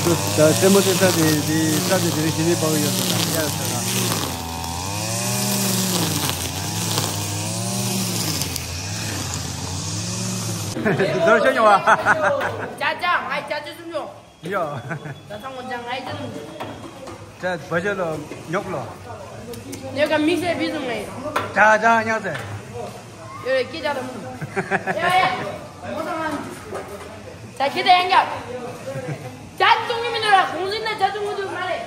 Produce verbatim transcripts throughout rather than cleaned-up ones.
ད་རྩེད་མོ་རྩེ་ས་དེ་དེ་ས་དེ་དེ་རིང་ཞི་ལི་པའོ་ཡོད་ས་ལ་ཡ་ས་ལ། དོར་ཤོ་ཉོ་བ། ཅ་ཅ་ང་ཅ་ཅ་སུ་ཉོ། ཡོ། ད་ཚང་མ་ཅ་ང་ཅ་སུ་ཉོ། ཅ་བ་ཇ་ལོ་ཉོག་ལོ། ཉོག་ག་མིག་སེ་བི་སུ་ང་ཡོ། ཅ་ཅ་ཉག་སེ། ཡོ་ཡོ་ཀི་ཅ་ལ་མོ། ཡ་ཡ། ད་ཁྱེད་དེ་ཡང་རྒྱབ། ཇ་བཙོང་གི་མི་འདུག་ར། གུང་སེང་ན་ཇ་བཙོང་གི་འདུག་མ་རེད།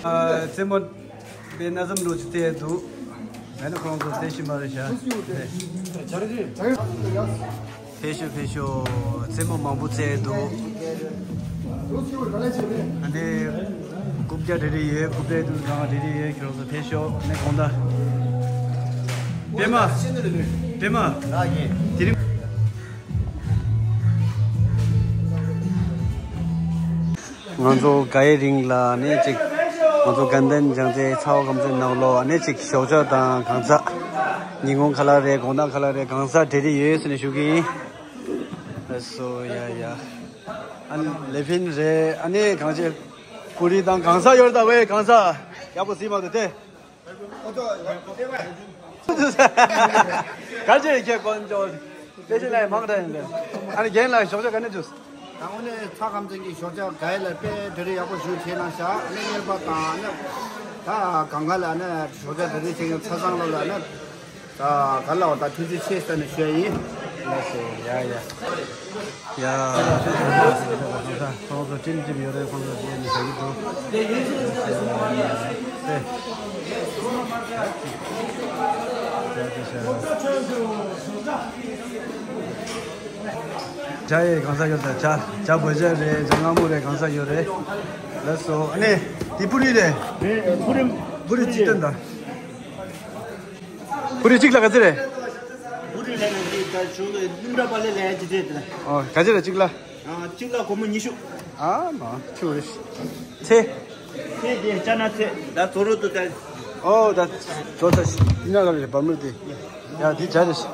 ཨ། རྩེད་མོ་དཔེ་སྣ་ཚོགས་འགྲོ་ཅི་བལྟས་འདུག་མེད་ན་ཁོང་ཚོ་བལྟས་ཤི་མ་རེད་ཤག་ཕེབས་ཤོག་ཕེབས་ཤོག་རྩེད་མོ་མང་པོ་རྩེས་འདུག་ཨ་ནི་རྐུབ་བཀྱག་རེ་རེ་ཡོད། རྐུབ་བཀྱག་དུ་རང་རེ་རེ་ཡོད། ཁྱོད་ཚོ་ཕེབས་ཤོག་ཨ་ནི་དགོང་དག་པད་མ། པད་མ། དེ་རིང་། ང་ཚོ་ག་ཡེ་རིང་ལ་ནི་ཅིག་ང་ཚོ་དགའ་ལྡན་བྱང་རྩེ་ཚ་བ་སྐམ་ཚའི་ནང་ལོགས་ནི་ཅིག་ཞོགས་ཇ་དང་གང་ཟག་ཉིན་གུང་ཁ་ལག་རེད། དགོང་དག་ཁ་ལག་རེད། གང་ཟག་འབྲེལ་འདྲིས་ཡོད་ཟེར་ནས་ཞུ་གི་ཡིན། ལགས་སོ། ཡ་ཡ། ཨ་ནི་ལེ་ཕིན་རེད། ཨ་ནི་གང་ཅི་ཀུ་རི་དང་གང་ཟག་ཡོད་རེད། ད་བས་གང་ཟག་ཡག་པོ་གཟིགས་མ་འདུག་སྟེ། ག་ཅེ་ཁྱེད་དཀོན་མཆོག་དེ་བཞིན་ལ་མང་དྲགས་ཡིན་པས། ཨ་ནི་རྒན་ལགས་ཞོགས་ཇ་ག་ནས་བྱུང་། ད་དངོས་གནས་ཚ་ཁམས་ཚན་གྱི་ཞོགས་ཇ་ག་ཡེ་ལ་དཔེ་འབྲེལ་འདྲིས་ཡག་པོ་ཞུ་བྱས་གནང་ཤག་ཨ་ནི་གཉེར་པ་དང་ཨ་ནི་ད་གང་ག་ལ་ཨ་ནི་ཞོགས་ཇ་འབྲེལ་འདྲིས་བྱེད་མཁན་ཚ་ཚང་ལ་ལ་ཨ་ནི་ད་ག་ལ་བ་ད་ཐུགས་རྗེ་ཆེ་ཟེར་ནས་ཞུ་ཡ་ཡིན། ལགས་སོ། ཡ་ཡ། ཡ། ཁོང་ཚོ་ཁྲིམས་ཀྱིས་ཡོད་རེད། ཁོང་ཚོ་ཡེ་ནས་བྱ་གི་འདུག་ཇ་ཡེ་གང་ཟག་ཡོད་ད། ཇ་ཇ་བོད་ཇ་རེད། ཇ་མངར་མོ་རེད། གང་ཟག་ཡོད་རེད། ལགས་སོ། ཨ་ནི་དེ་པུ་རི་རེད། པུ་རི་པུ་རི་གཅིག་སྟོན་ད། པུ་རི་གཅིག་ལ་ག་ཚོད་རེད། པུ་རི་ལ་ན་འདི་ད་ཞོགས་ལ་སློབ་གྲྭ་པ་ལ་ལས་ཡ་ཅི་ཚད་དེ་ལ། ཨོ་ག་ཚོད་རེད་གཅིག་ལ། ཨ་གཅིག་ལ་སྒོར་མོ་ཉི་ཤུ། ཨ་མ་ཁྱུ་རེད། ཚེ། ཚེ་དེ་ཅ་ན་ཚེ་ད་ཛོ་རོ་དུ་ད། ཨོ་ད་ཛོ་ད་ཡིན་ན་ག་རེད་བམ་རེད་དེ། ཡ་དེ་ཇ་རེད་ཤག་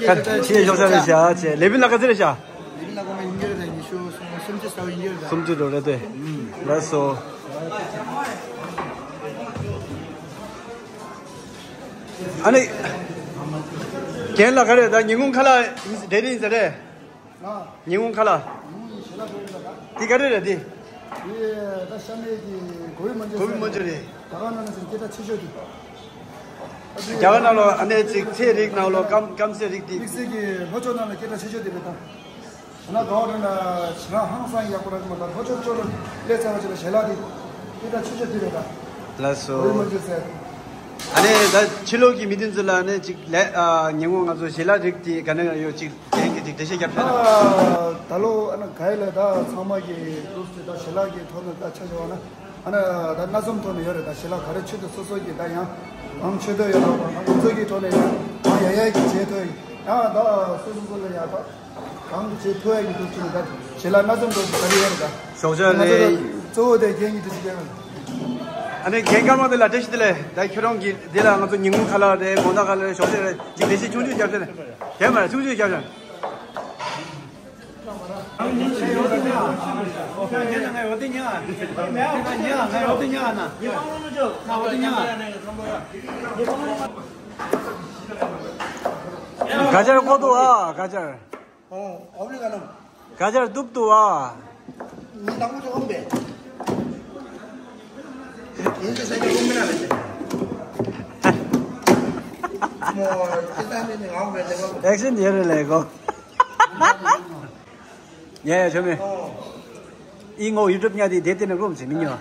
ཁ་ཆེ་ཞོགས་ཇ་རེད་ཤག་ཨ་ཆེ་ལེ་བི་ན་ག་ཚོད་རེད་ཤག་ལེ་བི་ན་སྒོར་མོ་ཉིས་བརྒྱ་རེད། ཉི་ཤུ་སུམ་ཅུ་ས་བ་ཉིས་བརྒྱ་རེད། སུམ་ཅུ་འགྲོ་རེད་དེ། ལགས་སོ། ཨ་ནི། རྒན་ལགས་ག་རེ་ད་ཉིན་གུང་ཁ་ལག་འདྲེ་རིང་ཟེར་རེད། ཨ། ཉིན་གུང་ཁ་ལག་ཉིན་གུང་ཞལ་ལག་འདྲེ་རིང་ཟེར་ད། འདི་ག་རེ་རེད་འདི། འདི་ད་ཤ་མེད་ཀྱི་གོ་བི་མ་འཇོ་གོ་བི་མ་འཇོ་རེད། ད་ག་ན་ན་ཟེར་སྐད་གྲགས་ཆེ་ཤོས་དེ། རྒྱ་གར་ནང་ལོ་ཨ་ནེ་ཅིག་ཚལ་རིགས་ནང་ལོ་སྐམ་སྐམ་ཚལ་རིགས་དེ། དམིགས་བསལ་གྱི་ལྷོ་ཕྱོགས་ནང་ལ་སྐད་གྲགས་ཆེ་ཤོས་དེ་རེད་ད། ན་ག་བ་རེད་ན་ཞེ་དྲག་ཧང་སང་ཡག་པོ་རག་གི་མ་ད་ལྷོ་ཕྱོགས་ཕྱོགས་ལ་སླེབས་ཚར་བ་ཅིག་ལ་ཞལ་ལག་དེ་སྐད་གྲགས་ཆེ་ཤོས་དེ་རེད་ད། ལགས་སོ། གོ་བི་མ་འཇོ་ཟེར། ཨ་ནེ་ད་ཕྱི་ལོགས་ཀྱི་མི་དེ་ཚོ་ལ་ནི་ཅིག་ལས་ཨ་ཉིན་གུང་ང་ཚོ་ཞལ་ལག་རིགས་དེ་ག་ནས་ཡོད་ཅིག་རྒན་གྱིས་ཅིག་འགྲེལ་བཤད་རྒྱབ་ཤོག་ད་ད་ལོ་ཨ་ན་ག་ཡེ་ལ་ད་ཚང་མ་གི་གྲུབ་སྟེ་ད་ཞལ་ལག་གི་ཐོག་ནས་ད་ཆ་བཞག་པ་ན་ཨ་ན་ད་སྣ་འཛོམས་ཐོག་ནས་ཡོད་རེད། ད་ཞལ་ལག་ག་རེ་ཆེད་དུ་སོ་སོ་གི་ད་ཡང་གང་ཆེད་དུ་ཡོད་རེད། ང་ཚོ་གི་ཐོག་ནས་ཡང་ཡ་ཡ་གི་བྱེད་ཐུབ་ཡིན། ཡང་ད་སོ་སོ་སོ་ལ་ཡ་ད་གང་བྱེད་ཐུབ་ཡ་གི་འདུག་ཅེས་ད་ཞལ་ལག་སྣ་འཛོམས་ཐོག་ཏུ་ག་རེ་ཡོད་རེད་ད། ཞོགས་ཇ་རེད། གཙོ་བོ་དེ་རྒན་གྱི་འདུག་ཅེས་ཨ་ནི་རྒན་སྐར་མ་དེ་ལ་བཀྲ་ཤིས་བདེ་ལེགས། ད་ཁྱོད་རང་གི་འདི་ལ་ང་ཚོ་ཉིན་གུང་ཁ་ལག་རེད། དགོང་དག་ཁ་ལག་རེད། ཞོགས་ཇ་རེད། ཅིག་འགྲེལ་བཤད་ཆུང་ཆུང་རྒྱབ་ཤོག་ནས། རྒན་མ་ཆུང་ཆུང་རྒྱབ་ཤོག་ག་ཅར་ཀོ་ཏོ་ཨ་ག་ཅར། ཨོ་ཨོ་བླི་ག་ལམ། ག་ཅར་ཏུབ་ཏུ་ཨ། ཉི་དང་པོ་ཅོག་ཨོམ་པེ། ཡིན་ཏེ་ས་ཀྱ་ཀུམ་མི་ན་ལེ་ཏེ། མོ་ཏེ་ཏ་ནི་ནི་ཨོམ་པེ་ཏེ་གོ། ཨེག་ཤན་ཡེ་རེ་ལེ་གོ། ཡ་ཡ་ཆོ་མེ། ཨོ། ཨི་ངོ་ཡུ་ཊུབ་ཉ་དི་དེ་ཏེ་ནི་རུམ་ཆེ་མི་ཉོ། ཨ་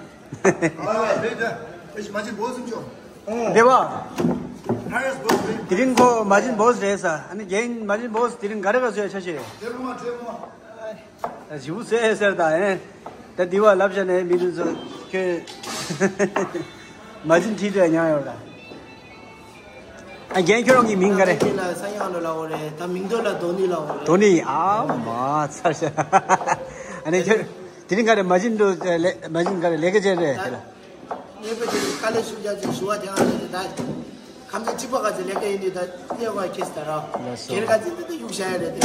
ལེ་ཏེ་ཏེ་མ་ཅི་བོ་སུམ་ཅོ། དེ་བ། དེ་རིང་ཁོ་མ་ཇིན་བོས་རེད་ས། ཨ་ནི་རྒན་མ་ཇིན་བོས་དེ་རིང་ག་རེ་ག་བཟོས་ཆ་ཤེས། ད་ཞིབ་བཟོས་ཟེར་ད་ཨེ། ད་དེ་བ་ལབ་བྱས་ནས་མི་དེ་ཚོ་ཁྱོད་མ་ཇིན་ཁྲིད་དུ་མྱངས་ཡོད་ད། ཨ་རྒན་ཁྱོད་རང་གི་མིང་ག་རེ། ད་ས་ཡང་ལོ་ལ་འོ་རེད། ད་མིང་དོ་ལ་དོ་ནི་ལ་འོ་རེད། དོ་ནི་ཨ་མ་ཚར་ཤག་ཨ་ནི་ཁྱོད་དེ་རིང་ག་རེ་མ་ཇིན་དུ་ལེ་མ་ཇིན་ག་རེ་ལས་ཀ་བྱས་རེད་དེ་ལ། ངེས་པ་ཅིག་དཀའ་ལས་ཤུགས་རྒྱག་ཅིག་ཞུ་བ་དེ་ཨ་ནི་ད་ ཁམས་ཚན་གཅིག་པ་ག་ཚོད་ལས་ཀ་ཡིན་དུས་ད་ལས་ཀ་ཁེས་ད་ར། ལགས་སོ། སྒེར་ག་ཚོད་འདི་ད་གཡུག་བཞག་ཡ་རེད་དེ།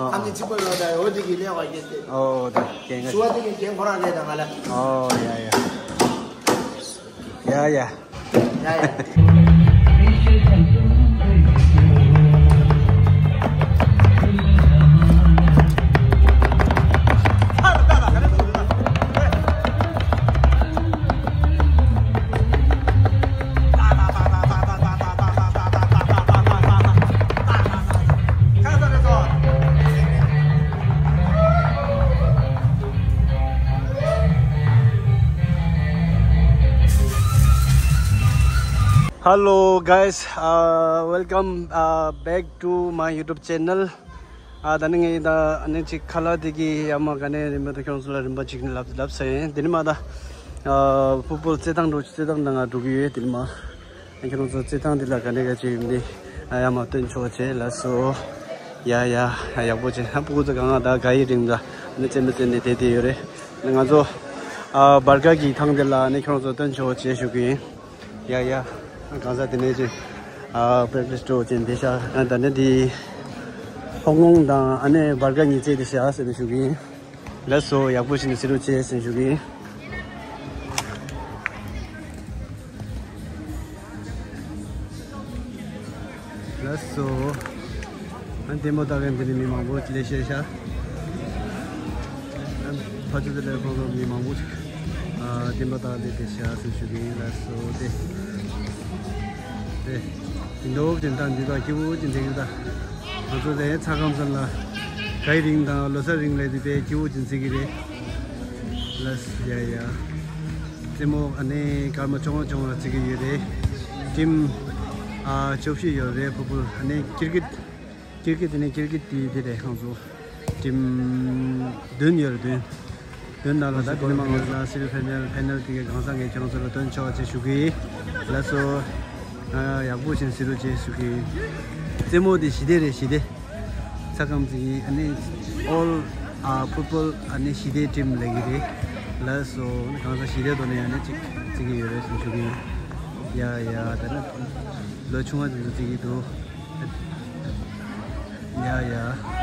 ཨ། ཁམས་ཚན་གཅིག་པ་ཡོད་ད་འོ་དེ་གི་ལས་ཀ་ཁེས་དེ། ཨོ་ད་སྒེར་ག་ཞུ་བ་དེ་གི་རྒན་ཁོ་རང་རེད་ད་ང་ལ། ཨོ་ཡ་ཡ། ཡ་ཡ། ཡ་ཡ། Hello guys, uh, welcome uh, back to my YouTube channel. ཨ་ད་ནི་ངས་ད་ཨ་ནི་ཅིག་ཁ་ལག་དེ་གི་ཡ་མ་ག་ནས་རིམ་པ་དང་ཁྱོད་ཚོ་ལ་རིམ་པ་ཅིག་ལབ་ལབ་ཟེར་ཡིན། དེ་ནི་མ་ད་ཨ་ཕུ་པོ་རྩེད་ཐང་འགྲོ་རྩེད་ཐང་ནང་ང་འགྲོ་གི་ཡོད། དེ་ནི་མ་ཨ་ཁྱོད་ཚོ་རྩེད་ཐང་འདི་ལ་ག་ནས་ག་ཅིག་ཡིན་འདི་ཨ་ཡ་མ་སྟོན་ཆོག་ཅེས་ལབ་སོ། ཡ་ཡ་ཡག་པོ་བྱས། ཨ་ཕུ་གུ་ཚོ་གང་ང་ད་ག་ཡི་རིང་ད་ཨ་ནི་རྩེད་མོ་རྩེ་ནས་བསྡད་བསྡད་ཡོད་རེད། ང་ཚོ་ཨ་བར་ག་གི་ཐང་འདི་ལ་ཨ་ནི་ཁྱོད་ཚོ་སྟོན་ཆོག་ཅེས་ཞུ་གི་ཡིན། ཡ་ཡ། གང་ཟག་དེ་ནས་ཅིག་ཨ་པེ་རེག་ཊི་སི་འགྲོ་ཅིག་འདི་ཤ། ཨ་ད་ནི་འདི་ཧོང་ཀོང་དང་ཨ་ནི་བར་ག་གཉིས་རྩེ་དེ་ཤ་ཟེར་ནས་ཞུ་གི་ཡིན། ལགས་སོ། ཡག་པོ་ཞིག་ནས་ཟེར་རོགས་བྱེད་ཟེར་ཞུ་གི་ཡིན། ལགས་སོ། ཨ་ལྟད་མོ་ལྟ་མཁན་འདི་ནི་མི་མང་པོ་ལས་ཤེས་ཤག་ཨ་ཕ་ཚོ་དེ་ལས་ཁོང་ཚོ་མི་མང་པོ་ཞིག་ཨ་ལྟད་མོ་ལྟ་བསྡད་དེ་ཤག་ཟེར་ཞུ་གི་ཡིན། ལགས་སོ། དེ་དེ་དེ་འདོག་ཅིག་ད་འདི་དང་སྐྱིད་པོ་ཅིག་འདེགས་ད། ང་ཚོ་དེ་ཚ་ཁམས་ཚན་ལ་གའི་རིང་དང་ལོ་སར་རིང་ལས་དེ་དཔེ་སྐྱིད་པོ་ཅིག་འཛིན་གི་རེད། ལགས་ཡ་ཡ། རྩེད་མོ་ཨ་ནི་སྐར་མ་ཆུང་བ་ཆུང་བ་རྩེ་གི་ཡོད་རེད། ཊིམ་ཨ་བཅུ་བཞི་ཡོད་རེད། ཕུ་པོ་ཨ་ནི་ཀིར་ཀིར་ཀིར་ཀིར་དེ་ནི་ཀིར་ཀིར་དེ་དེ་རེད། ཁོང་ཚོ་ཊིམ་བདུན་ཡོད་རེད། བདུན་བདུན་ནང་ལ་ད་དེ་ནི་མ་ང་ཚོ་སི་མི་ཕེ་ནལ་ཕེ་ནལ་དེ་གི་གང་ཟག་ངས་ཁྱོད་ཚོ་ལ་སྟོན་ཆོག་ཅེས་ཞུ་གི་ཡིན། ལགས་སོ། ཨ་ཡག་པོ་བྱས་ཟེར་རོགས་བྱེད་ཞུ་གི་ཡིན། རྩེད་མོ་དེ་ཞི་བདེ་རེད། ཞི་བདེ། ཚ་ཁམས་ཅིག་ཡིན། ཨ་ནི་ཨོལ་ཨ་ཕུ་པོལ་ཨ་ནི་ཞི་བདེ་ཊིམ་ལས་ཀྱི་རེད། ལགས་སོ། གང་ཟག་ཞི་བདེ་ཐོག་ནས་ཨ་ནི་ཅིག་རྩེ་གི་ཡོད་རེད་ཟེར་ཞུ་གི་ཡིན། ཡ་ཡ། ད་ནི་ལོ་ཆུང་བ་དེ་ཚོ་རྩེ་གི་འདུག་ཡ་ཡ།